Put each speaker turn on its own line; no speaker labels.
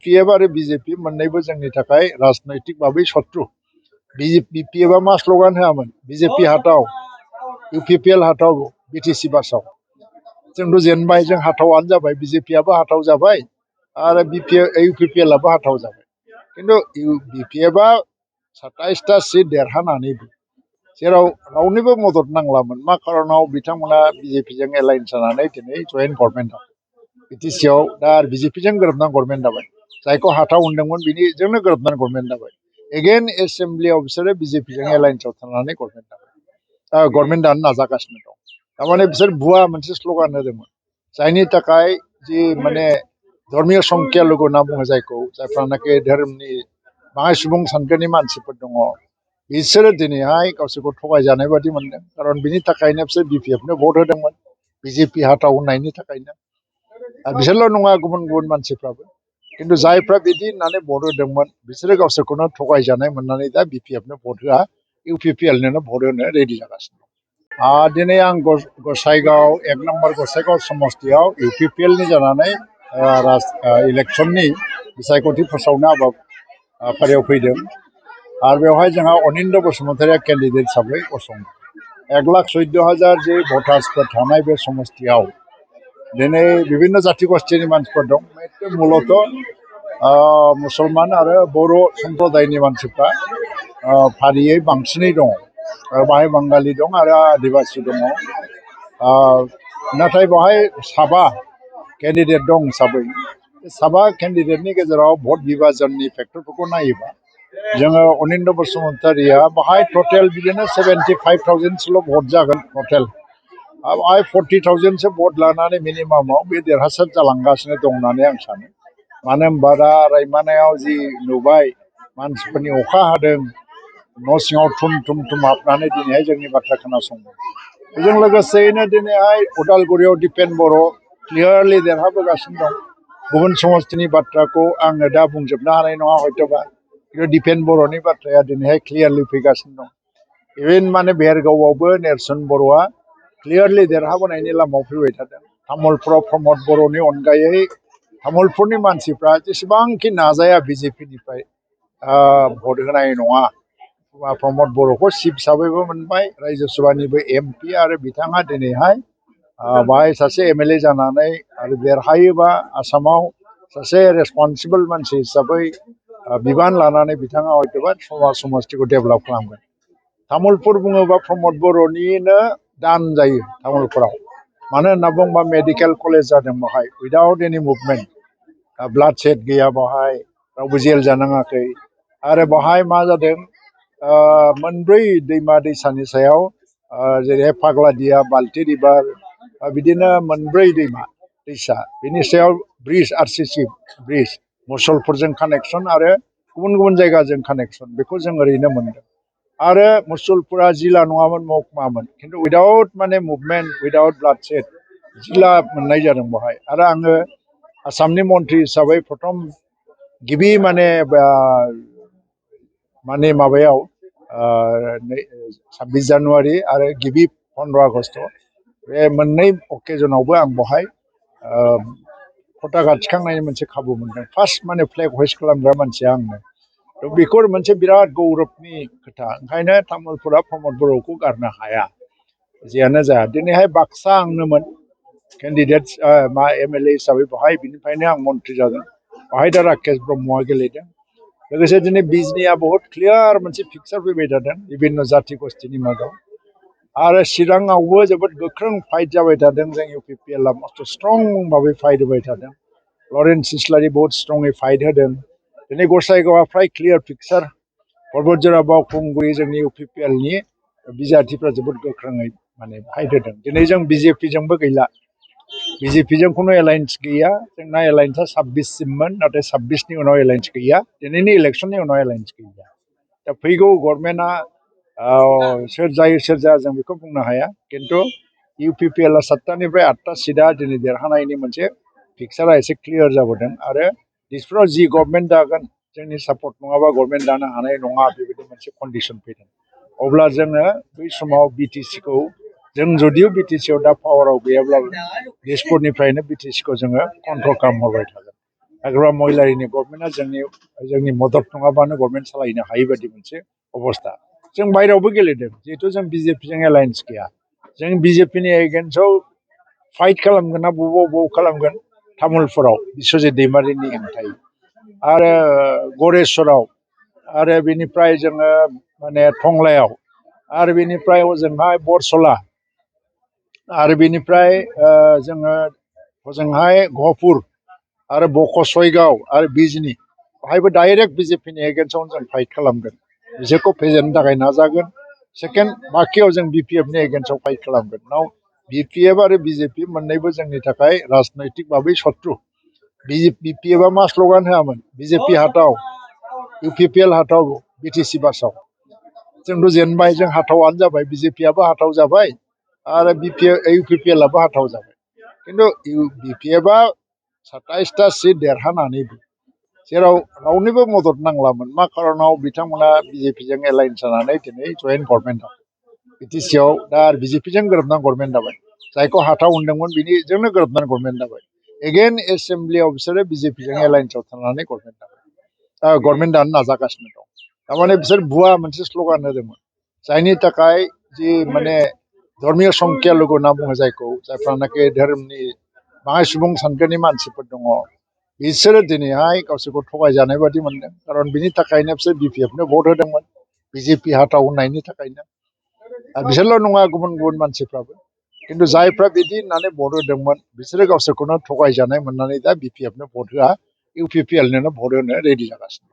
PF आरो BJP मोन्नैबो जोंनि थाखाय राजनैतिक भाबै शत्रु बीपीएफआ मा स्ल'गान होआमोन बीजेपी हाथाव इउपिपिएल हाथाव बिटिसि बासाव जोंथ' जेनबाय जों हाथावानो जाबाय बीजेपीआबो हाथाव जाबाय आरो इउपिपिएलआबो हाथाव जाबाय खिन्थु बीपीएफआ 27टा सिट देरहानानैबो जेराव रावनिबो मदद नांलामोन मा खारनाव बिथांमोना बीजेपीजों एलायन्स जानानै दिनै जयेन्ट गभर्नमेन्ट बिटिसिआव दा बीजेपीजों गोरोबनानै गभर्नमेन्ट जाबाय जायखौ हाथाव होनदोंमोन बिनिजोंनो गोरोबनानै गभर्नमेन्ट जाबाय एगेन एसेम्ब्लियाव बिसोरो बीजेपीजों एलायन्सआव थानानै गभर्नमेन्ट जाबाय गभर्नमेन्ट दानो नाजागासिनो दं थारमाने बिसोर भुवा मोनसे स्ल'गान होदोंमोन जायनि थाखाय जि माने धर्मीय संख्यालघु होनना बुङो जायखौ जायफ्रानाखि धोरोमनि बाङाइ सुबुं सानखोनि मानसिफोर दङ बिसोरो दिनैहाय गावसोरखौ थगायजानाय बादि मोनदों खारन बिनि थाखायनो बिसोर बीपीएफनो भट होदोंमोन बीजेपी हाथाव होननायनि थाखायनो बिसोरल' नङा गुबुन गुबुन मानसिफ्राबो खिन्थु जायफ्रा बिदि होननानै भट होदोंमोन बिसोरो गावसोरखौनो थगायजानाय मोननानै दा बीपीएफनो भट होआ इउपिपिएलनो भट होनो रेडि जागासिनो दं दिनै आं गसाइगाव 1 नम्बर गसाइगाव समस्तियाव इउपिपिएलनि जानानै इलेक्सननि बिसायख'थि फोसावनो हाबाफारियाव फैदों आरो बेवहाय जोंहा अनिन्द्र बसुमतारिया केन्डिडेट हिसाबै गसंदों 1,14,000 जे भटार्सफोर थानाय बे समस्तियाव दिनै विभिन्न जाति गस्थिनि मानसिफोर दं मूलत मुसलमान आरो बर' सम्प्रदायनि मानसिफ्रा फारियै बांसिनै दङ बाहाय बांगालि दं आरो आदिबासि दङ नाथाय बेवहाय साबा केन्डिडेट दं हिसाबै साबा केन्डिडेटनि गेजेराव भट बिभाजननि फेक्टरफोरखौ नायोबा जोङो अनिन्द्र बसुमतारिया बाहाय टटेल बिदिनो 75,000सोल' भट जागोन टटेल बाहाय 40,000सो भट लानानै मिनिमामाव बे देरहासार जालांगासिनो दं होननानै आं सानो मानो होनबा दा रायमानायाव जि नुबाय मानसिफोरनि अखा हादों न' सिङाव थुम थुम थुम हाबनानै दिनैहाय जोंनि बाथ्रा खोनासंदों बेजों लोगोसेयैनो दिनैहाय उदालगुरियाव दिपेन बर' क्लियारलि देरहाबोगासिनो दं गुबुन समस्तिनि बाथ्राखौ आङो दा बुंजोबनो हानाय नङा हयथ'बा खिन्थु दिपेन बर'नि बाथ्राया दिनैहाय क्लियारलि फैगासिनो दं इभेन माने बेरगावआवबो नेरसोन बर'आ क्लियारलि देरहाबोनायनि लामायाव फैबाय थादों तामुलपुराव प्रमद बर'नि अनगायै तामुलपुरनि मानसिफ्रा जेसेबांखि नाजाया बीजेपीनिफ्राय भट होनाय नङा प्रमद बर'खौ चिफ हिसाबैबो मोनबाय राज्यो सभानिबो एमपि आरो बिथाङा दिनैहाय बाहाय सासे एमएलए जानानै आरो देरहायोबा आसामाव सासे रेसपन्सिबल मानसि हिसाबै बिबान लानानै बिथाङा हयतोबा समस्तिखौ डेभेलप खालामगोन तामुलपुर बुङोबा प्रमद बर'निनो दान जायो तामुलपुराव मानो होनना बुङोबा मेडिकेल कलेज जादों बेवहाय उइदाउट एनि मुभमेन्ट ब्लाड सेड गैया बेवहाय रावबो जेल जानाङाखै आरो बेवहाय मा जादों मोनब्रै दैमा दैसानि सायाव जेरैहाय फाग्लादिया बाल्टी रिभार बिदिनो मोनब्रै दैमा दैसा बेनि सायाव ब्रिज आरसिसि ब्रिज मुसलपुरजों कानेक्सन आरो गुबुन गुबुन जायगाजों कानेक्सन बेखौ जों ओरैनो मोनदों आरो मुसलपुरा जिल्ला नङामोन महकुमामोन खिन्थु उइदाउट माने मुभमेन्ट उइदाउट ब्लाड सेड जिल्ला मोननाय जादों बेवहाय आरो आङो आसामनि मन्थ्रि हिसाबै प्रथम गिबि माने माबायाव 26 जानुवारि आरो गिबि 15 आगस्ट बे मोननै अकेजनावबो आं बेवहाय पताका थिखांनायनि मोनसे खाबु मोनदों फार्स्ट माने फ्लेग हइस्ट खालामग्रा मानसिया आंनो थ' बेखौ मोनसे बिराद गौरबनि खोथा ओंखायनो तामुलपुरा प्रमद बर'खौ गारनो हाया जियानो जाया दिनैहाय बाक्सा आंनोमोन केन्डिडेट एमएलए हिसाबै बेवहाय बिनिफ्रायनो आं मन्थ्रि जादों बेवहाय दा राकेश ब्रह्मआ गेलेदों लोगोसे दिनै बिजनीया बहुत क्लियार मोनसे पिक्सार फैबाय थादों बिभिन्न जाति गस्थिनि मादाव आरो चिराङावबो जोबोद गोख्रों फाइट जाबाय थादों जों इउपिपिएलआ मस्ट स्ट्रं भाबै फाइट होबाय थादों लरेन्स इस्लारि बहुत स्ट्रङै फाइट होदों दिनै गसाइगावआ फ्राय क्लियार पिक्सार पर्बतजरा बावखुंग्रि जोंनि इउपिपिएलनि बिजाथिफ्रा जोबोद गोख्रोङै माने फाइट होदों दिनै जों बिजेपिजोंबो गैला बिजेपिजों खुनु एलायन्स गैया जोंना एलायन्सआ 26सिममोन नाथाय 26नि उनाव एलायन्स गैया दिनैनि इलेक्सननि उनाव एलायन्स गैया दा फैगौ गभर्नमेन्टआ सोर जायो सोर जाया जों बेखौ बुंनो हाया खिन्थु इउपिपिएलआ 7टानिफ्राय 8टा सिटआ दिनै देरहानायनि मोनसे पिक्सारा एसे क्लियार जाबोदों आरो दिसफ्राव जि गभर्नमेन्ट दागोन जोंनि सापर्ट नङाबा गभर्नमेन्ट दानो हानाय नङा बेबायदि मोनसे कन्डिसन फैदों अब्ला जोङो बै समाव बिटिसिखौ जों जदिव बिटिसिआव दा पावाराव गैयाब्लाबो दिसपुरनिफ्रायनो बिटिसिखौ जोङो कन्ट्रल खालामहरबाय थागोन हाग्रा महिलारिनि गभर्नमेन्टआ जोंनि मदद नङाबानो गभर्नमेन्ट सालायनो हायि बायदि मोनसे अबस्था जों बायरायावबो गेलेदों जिहेथु जों बिजेपिजों एलायन्स गैया जों बिजेपिनि एगेन्स्टआव फाइट खालामगोन ना बबाव खालामगोन तामुलपुराव बिश्वजित दैमारिनि हेंथायै आरो गरेस्वराव आरो बेनिफ्राय जोङो माने टंलायाव आरो बेनिफ्राय ओजोंहाय बरसला आरो बेनिफ्राय जोङो ओजोंहाय गहपुर आरो बकसयगाव आरो बिजनी बाहायबो डाइरेक्ट बिजेपिनि एगेन्स्टआवनो जों फाइट खालामगोन बिसोरखौ फेजेननो थाखाय नाजागोन सेकेन्ड बाकियाव जों बिपिएफनि एगेन्स्टआव फाइट खालामगोन नाव बिपिएफ आरो बिजेपि मोननैबो जोंनि थाखाय राजनैतिक भाबै शत्रु बिपिएफआ मा स्लगान होआमोन बिजेपि हाथाव इउपिपिएल हाथाव बिटिसि बासाव जोंथ' जेनबाय जों हाथावानो जाबाय बिजेपिआबो हाथाव जाबाय आरो इउपिपिएलआबो हाथाव जाबाय खिन्थु बिपिएफआ 27टा सिट देरहानानैबो जेराव रावनिबो मदद नांलामोन मा खारनाव बिथांमोना बिजेपिजों एलायन्स जानानै दिनै जयेन्ट गभर्नमेन्ट बिटिसिआव दा बिजेपिजों गोरोबनानै गभर्नमेन्ट जाबाय जायखौ हाथाव होनदोंमोन बिनिजोंनो गोरोबनानै गभर्नमेन्ट जाबाय एगेन एसेम्ब्लियाव बिसोरो बिजेपिजों एलायन्सआव थानानै गभर्नमेन्ट जाबाय गभर्नमेन्ट दानो नाजागासिनो दं थारमाने बिसोर भुवा मोनसे स्लगान होदोंमोन जायनि थाखाय जि माने धर्मीय संख्यालघु होनना बुङो जायफ्रानाखि धोरोमनि बाङाय सुबुं सानखोनि मानसिफोर दङ बिसोरो दिनैहाय गावसोरखौ थगायजानाय बादि मोनदों खारन बिनि थाखायनो बिसोर बिपिएफनो भट होदोंमोन बिजेपि हाथाव होननायनि थाखायनो बिसोरल' नङा गुबुन गुबुन मानसिफ्राबो खिन्थु जायफ्रा बिदि होननानै भट होदोंमोन बिसोरो गावसोरखौनो थगायजानाय मोननानै दा बिपिएफनो भट होआ इउपिपिएलनो भट होनो रेडि जागासिनो